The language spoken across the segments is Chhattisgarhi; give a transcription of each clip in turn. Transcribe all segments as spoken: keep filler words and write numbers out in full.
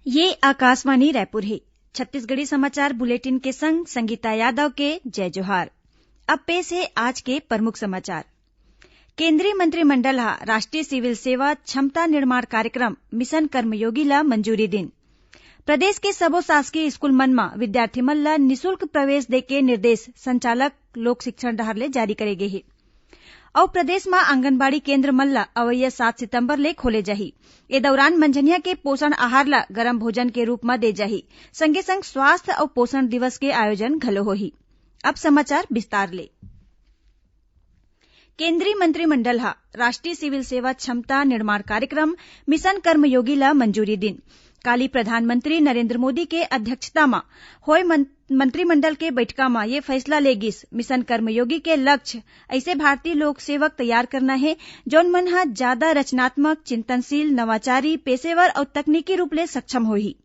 ये आकाशवाणी रायपुर हे। छत्तीसगढ़ी समाचार बुलेटिन के संग संगीता यादव के जय जोहार। अब पेश हे आज के प्रमुख समाचार। केंद्रीय मंत्रिमंडल ह राष्ट्रीय सिविल सेवा क्षमता निर्माण कार्यक्रम मिशन कर्मयोगी ल मंजूरी दिन। प्रदेश के सबो शासकीय स्कूल मन म विद्यार्थी मन ल निशुल्क प्रवेश देके निर्देश संचालक लोक शिक्षण डहार ले जारी करे गे हे। अउ प्रदेश म आंगनबाड़ी केंद्र मन ल अवइया सात सितंबर ले खोले जाही। ए दौरान मंझनिया के पोषण आहार ल गरम भोजन के रूप म दे जाही। संगे संग स्वास्थ्य अउ पोषण दिवस के आयोजन घलो होही। अब समाचार विस्तार ले। केंद्रीय मंत्रिमंडल ह राष्ट्रीय सिविल सेवा क्षमता निर्माण कार्यक्रम मिशन कर्मयोगी ल मंजूरी दिन। काली प्रधानमंत्री नरेंद्र मोदी के अध्यक्षता म होय मन-, मंत्रिमंडल के बैठका म ये फैसला ले गिस। मिशन कर्मयोगी के लक्ष्य अइसे भारतीय लोक सेवक तैयार करना हे, जौन मन ह जादा रचनात्मक, चिंतनशील, नवाचारी, पेशेवर अउ तकनीकी रूप ले सक्षम होही।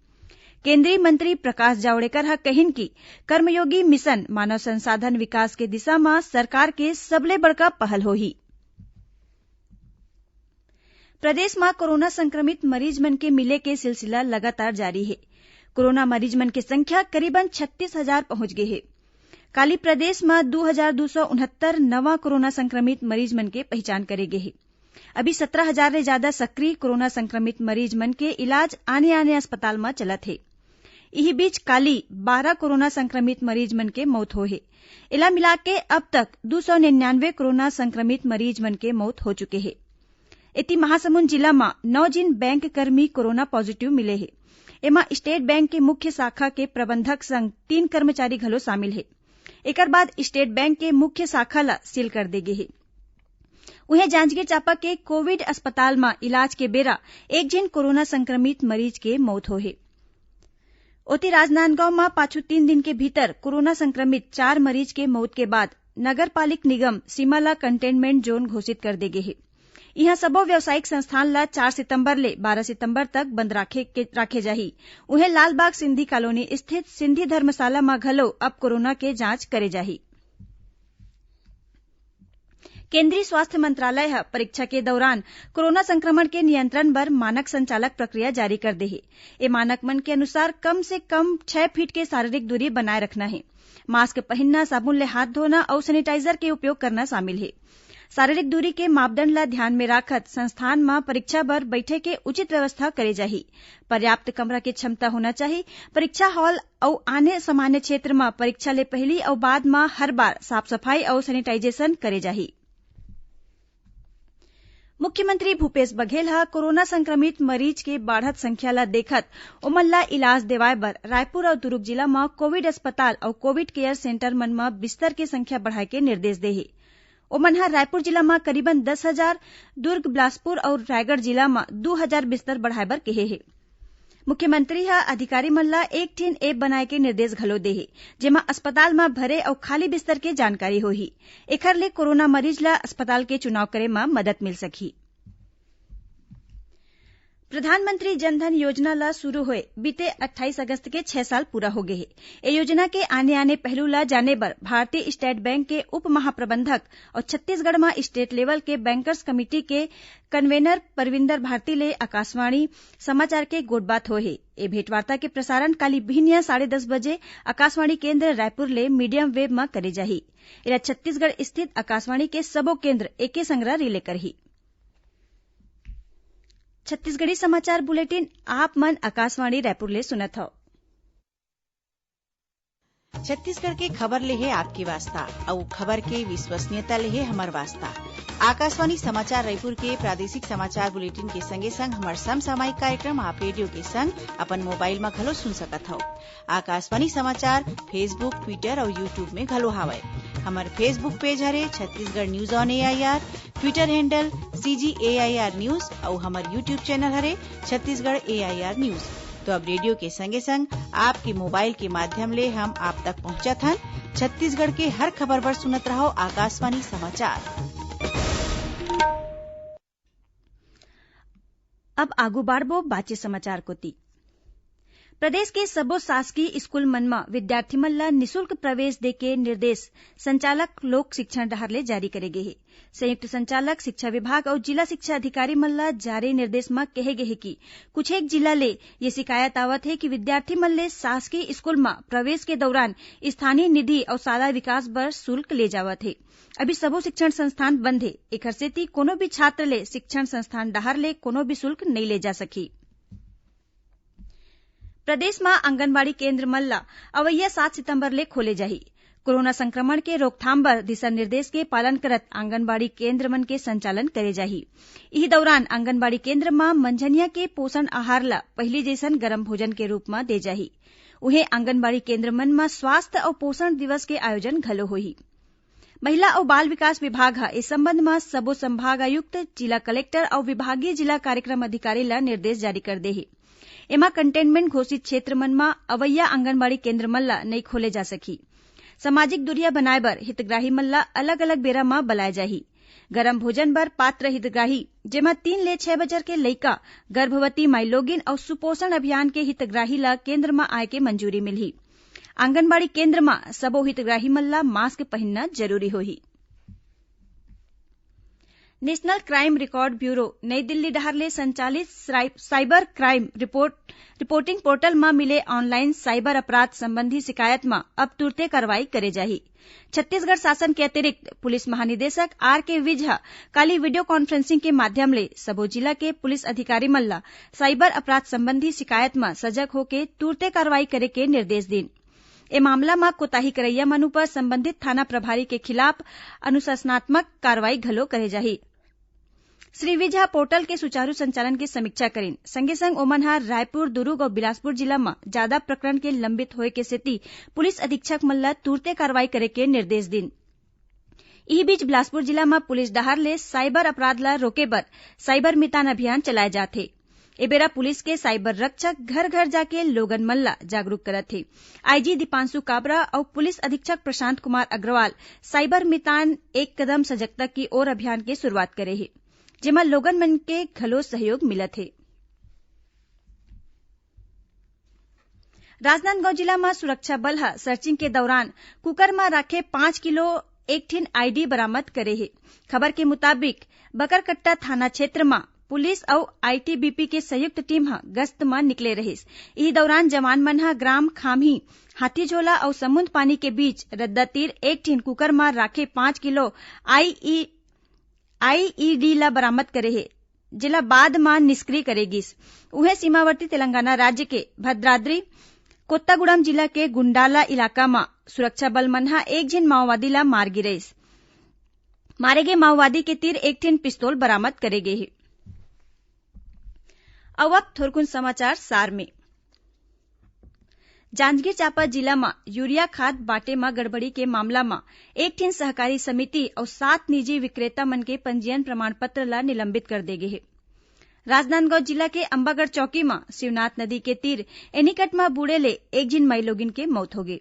केंद्रीय मंत्री प्रकाश जावड़ेकर ह कहिन कि कर्मयोगी मिशन मानव संसाधन विकास के दिशा म सरकार के सबले बड़का पहल होही। प्रदेश म कोरोना संक्रमित मरीज मन के मिले के सिलसिला लगातार जारी हे। कोरोना मरीज मन के संख्या करीबन छत्तीस हजार पहुंच गे हे। काली प्रदेश म दू हजार दू सौ उनहत्तर नवा कोरोना संक्रमित मरीज मन के पहिचान करे गे हे। अभी सत्रह हजार ले जादा सक्रिय कोरोना संक्रमित मरीज मन के इलाज आने-आने अस्पताल म चलत हे। इही बीच काली बारह कोरोना संक्रमित मरीज मन के मौत होए हे। एला मिलाके अब तक दू सौ निन्यानवे कोरोना संक्रमित मरीज मन के मौत हो चुके हे। एती महासमुंद जिला म नौ झिन बैंक कर्मी कोरोना पॉजिटिव मिले हे। एमा स्टेट बैंक के मुख्य शाखा के प्रबंधक संग तीन कर्मचारी घलो शामिल हे। एकर बाद स्टेट बैंक के मुख्य शाखा ल सील कर दे गे हे। उहें, जांजगीर चांपा के कोविड अस्पताल म इलाज के बेरा एक झिन कोरोना संक्रमित मरीज के मौत होए हे। ओती, राजनांदगांव म पाछू तीन दिन के भीतर कोरोना संक्रमित चार मरीज के मौत के बाद नगर पालिक निगम सीमा ल कंटेनमेंट जोन घोषित कर दे गे हे। इहां सबो व्यावसायिक संस्थान ल चार सितंबर ले बारह सितंबर तक बंद राखे के, राखे जाही। उहें, लालबाग सिंधी कॉलोनी स्थित सिंधी धर्मशाला म घलो अब कोरोना के जांच करे जाही। केंद्रीय स्वास्थ्य मंत्रालय ह परीक्षा के दौरान कोरोना संक्रमण के नियंत्रण बर मानक संचालक प्रक्रिया जारी कर दे हे। ए मानक मन के अनुसार कम से कम छह फीट के शारीरिक दूरी बनाए रखना हे। मास्क पहिनना, साबुन ले हाथ धोना अउ सैनिटाइजर के उपयोग करना शामिल हे। शारीरिक दूरी के मापदंड ल ध्यान में राखत संस्थान म परीक्षा बर बैठे के उचित व्यवस्था करे जाही। पर्याप्त कमरा के क्षमता होना चाही। परीक्षा हॉल अउ आने सामान्य क्षेत्र म परीक्षा ले पहिली अउ बाद म हर बार साफ-सफाई अउ सैनिटाइजेशन करे जाही। मुख्यमंत्री भूपेश बघेल ह कोरोना संक्रमित मरीज के बाढ़त संख्या ल देखत ओमन ल इलाज देवाय बर रायपुर अउ दुरूग जिला म कोविड अस्पताल अउ कोविड केयर सेंटर मन म बिस्तर के संख्या बढ़ाए के निर्देश दे हे। ओमन ह रायपुर जिला म करीबन दस हजार, दुर्ग, बिलासपुर अउ रायगढ़ जिला म दू हजार बिस्तर बढ़ाए बर केहे हे। मुख्यमंत्री ह अधिकारी मन ल एक ठिन ऐप बनाए के निर्देश घलो दे हे, जेमा अस्पताल म भरे अउ खाली बिस्तर के जानकारी होही। एखर ले कोरोना मरीज ल अस्पताल के चुनाव करे म मदद मिल सकही। प्रधानमंत्री जन धन योजना ल शुरू होए बीते अट्ठाईस अगस्त के छह साल पूरा हो गे हे। ए योजना के आने-आने पहलू ल जाने बर भारतीय स्टेट बैंक के उप महाप्रबंधक अउ छत्तीसगढ़ म स्टेट लेवल के बैंकर्स कमेटी के कन्वेनर परविंदर भारती ले आकाशवाणी समाचार के गोठबात होए हे। ए भेंटवार्ता के प्रसारण काली बिहनिया साढ़े दस बजे आकाशवाणी केंद्र रायपुर ले मीडियम वेव म करे जाही। एला छत्तीसगढ़ स्थित आकाशवाणी के सबो केंद्र एके संग रिले करही। छत्तीसगढ़ी समाचार बुलेटिन आप मन आकाशवाणी रायपुर ले सुनत हव। छत्तीसगढ़ के खबर ले हे आपके वास्ता, अउ खबर के विश्वसनीयता ले हे हमर वास्ता। आकाशवाणी समाचार रायपुर के प्रादेशिक समाचार बुलेटिन के संगे संग हमर समसामयिक कार्यक्रम आप रेडियो के संग अपन मोबाइल म घलो सुन सकत हव। आकाशवाणी समाचार Facebook, Twitter अउ YouTube में घलो हावय। हमर Facebook पेज हरे Chhattisgarh news on AIR, Twitter handle CG AIR news अउ हमर YouTube चैनल हरे छत्तीसगढ़ एआईआर न्यूज। तो अब रेडियो के संगे संग आपके मोबाइल के माध्यम ले हम आप तक पहुंचत हन। छत्तीसगढ़ के हर खबर बर सुनत रहव आकाशवाणी समाचार। अब आगू बाढ़बो बाचे समाचार कोति। प्रदेश के सबो शासकीय स्कूल मन म विद्यार्थी मन ल निशुल्क प्रवेश देके निर्देश संचालक लोक शिक्षण डहार ले जारी करे गे हे। संयुक्त संचालक शिक्षा विभाग अउ जिला शिक्षा अधिकारी मन ल जारी निर्देश म कहे गे हे कि कुछ एक जिला ले ये शिकायत आवत हे कि विद्यार्थी मन ले शासकीय स्कूल म प्रवेश के दौरान स्थानीय निधि अउ शाला विकास बर शुल्क ले जावत हे। अभी सबो शिक्षण संस्थान बंद हे, एखर सेती कोनो भी छात्र ले शिक्षण संस्थान डहार ले कोनो भी शुल्क नइ ले जा सकही। प्रदेश म आंगनबाड़ी केंद्र मन ल अवइया सात सितंबर ले खोले जाही। कोरोना संक्रमण के रोकथाम बर दिशा निर्देश के पालन करत आंगनबाड़ी केंद्र मन के संचालन करे जाही। इही दौरान आंगनबाड़ी केंद्र म मंझनिया के पोषण आहार ल पहिली जैसन गरम भोजन के रूप म दे जाही। उहें, आंगनबाड़ी केंद्र मन म स्वास्थ्य अउ पोषण दिवस के आयोजन घलो होही। महिला अउ बाल विकास विभाग ह ए संबंध म सबो संभाग आयुक्त, जिला कलेक्टर अउ विभागीय जिला कार्यक्रम अधिकारी ल निर्देश जारी कर दे हे। एमा कंटेनमेंट घोषित क्षेत्र मन म अवइया आंगनबाड़ी केंद्र मन ल नइ खोले जा सकही। सामाजिक दूरिया बनाए बर हितग्राही मन ल अलग-अलग बेरा म बलाए जाही। गरम भोजन बर पात्र हितग्राही, जेमा तीन ले छह बछर के लइका, गर्भवती माईलोगिन अउ सुपोषण अभियान के हितग्राही ल केंद्र म आए के मंजूरी मिलही। आंगनबाड़ी केंद्र म सबो हितग्राही मन ल मास्क पहिनना जरूरी होही। नेशनल क्राइम रिकॉर्ड ब्यूरो नई दिल्ली डहार ले संचालित साइ-, cyber crime report, reporting portal म मिले ऑनलाइन साइबर अपराध संबंधी शिकायत म अब तुरते कार्रवाई करे जाही। छत्तीसगढ़ शासन के अतिरिक्त पुलिस महानिदेशक आर के विज ह काली वीडियो कॉन्फ्रेंसिंग के माध्यम ले सबो जिला के पुलिस अधिकारी मन ल साइबर अपराध संबंधी शिकायत म सजग होके तुरते कार्रवाई करे के निर्देश दीन। ए मामला म कोताही करइया मन उपर संबंधित थाना प्रभारी के खिलाफ अनुशासनात्मक कार्रवाई घलो करे जाही। श्री विज ह पोर्टल के सुचारू संचालन के समीक्षा करिन। संगे संग ओमन ह रायपुर, दुरूग अउ बिलासपुर जिला म जादा प्रकरण के लंबित होए के सेती पुलिस अधीक्षक मन ल तुरते कार्रवाई करे के निर्देश दीन। इही बीच, बिलासपुर जिला म पुलिस डहार ले साइबर अपराध ल रोके बर साइबर मितान अभियान चलाए जात हे। ए बेरा पुलिस के साइबर रक्षक घर-घर जाके लोगन मन ल जागरूक करत हे। आईजी दीपांशु काबरा अउ पुलिस अधीक्षक प्रशांत कुमार अग्रवाल साइबर मितान एक कदम सजगता की ओर अभियान के शुरुआत करे हे, जेमा लोगन मन के घलो सहयोग मिलत हे। राजनांदगांव जिला म सुरक्षा बल ह सर्चिंग के दौरान कुकर म राखे पाँच किलो एक ठिन आईडी बरामद करे हे। खबर के मुताबिक, बकरकट्टा थाना क्षेत्र म पुलिस अउ आईटीबीपी के संयुक्त टीम ह गश्त म निकले रहिस। इही दौरान जवान मन ह ग्राम खाम्ही, हाथीझोला अउ समुंद पानी के बीच रद्दा तीर एक ठिन कुकर म राखे पाँच किलो आईई आईईडी ल बरामद करे हे, जेला बाद म निष्क्रिय करे गिस। उहें, सीमावर्ती तेलंगाना राज्य के भद्राद्री कोत्तागुड़म जिला के गुंडाला इलाका म सुरक्षा बल मन ह एक झिन माओवादी ल मार गिरइस। मारे गे माओवादी के तीर एक ठिन पिस्तौल बरामद करे गे हे। अउ अब थोरकुन समाचार सार में। जांजगीर चांपा जिला म यूरिया खाद बांटे म गड़बड़ी के मामला म एक ठिन सहकारी समिति अउ सात निजी विक्रेता मन के पंजीयन प्रमाण पत्र ल निलंबित कर दे गे हे। राजनांदगांव जिला के अंबागढ़ चौकी म शिवनाथ नदी के तीर एनीकट म बूड़े ले एक झिन माईलोगिन के मौत होगे।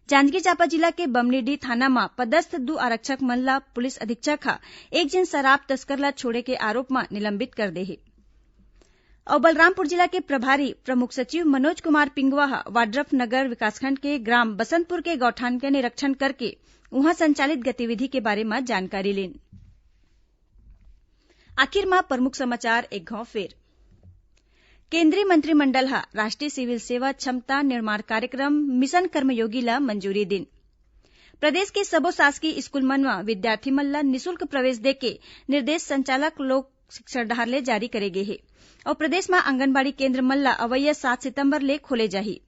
जांजगीर चांपा जिला के बमनीडीह थाना म पदस्थ दू आरक्षक मन ल पुलिस अधीक्षक ह एक झिन शराब तस्कर ल छोड़े के आरोप म निलंबित कर दे हे। अउ बलरामपुर जिला के प्रभारी प्रमुख सचिव मनोज कुमार पिंगुआ ह वाड्रफ नगर विकासखंड के ग्राम बसंतपुर के गौठान के निरीक्षण करके उहां संचालित गतिविधि के बारे म जानकारी लीन। आखिर म प्रमुख समाचार एक घांव फेर। केंद्रीय मंत्रिमंडल ह राष्ट्रीय सिविल सेवा क्षमता निर्माण कार्यक्रम मिशन कर्मयोगी ल मंजूरी दीन। प्रदेश के सबो शासकीय स्कूल मन म विद्यार्थी मन ल निशुल्क प्रवेश देके निर्देश संचालक लोक शिक्षा डहार ले जारी करे गे हे। अउ प्रदेश म आंगनबाड़ी केंद्र मन ल अवइया सात सितंबर ले खोले जाही।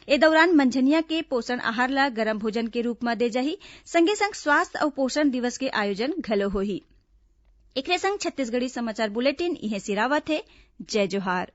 ए दौरान मंझनिया के पोषण आहार ल गरम भोजन के रूप म दे जाही, संगे संग स्वास्थ्य अउ पोषण दिवस के आयोजन घलो होही। एकरे संग छत्तीसगढ़ी समाचार बुलेटिन इहें सिरावत हे। जय जोहार।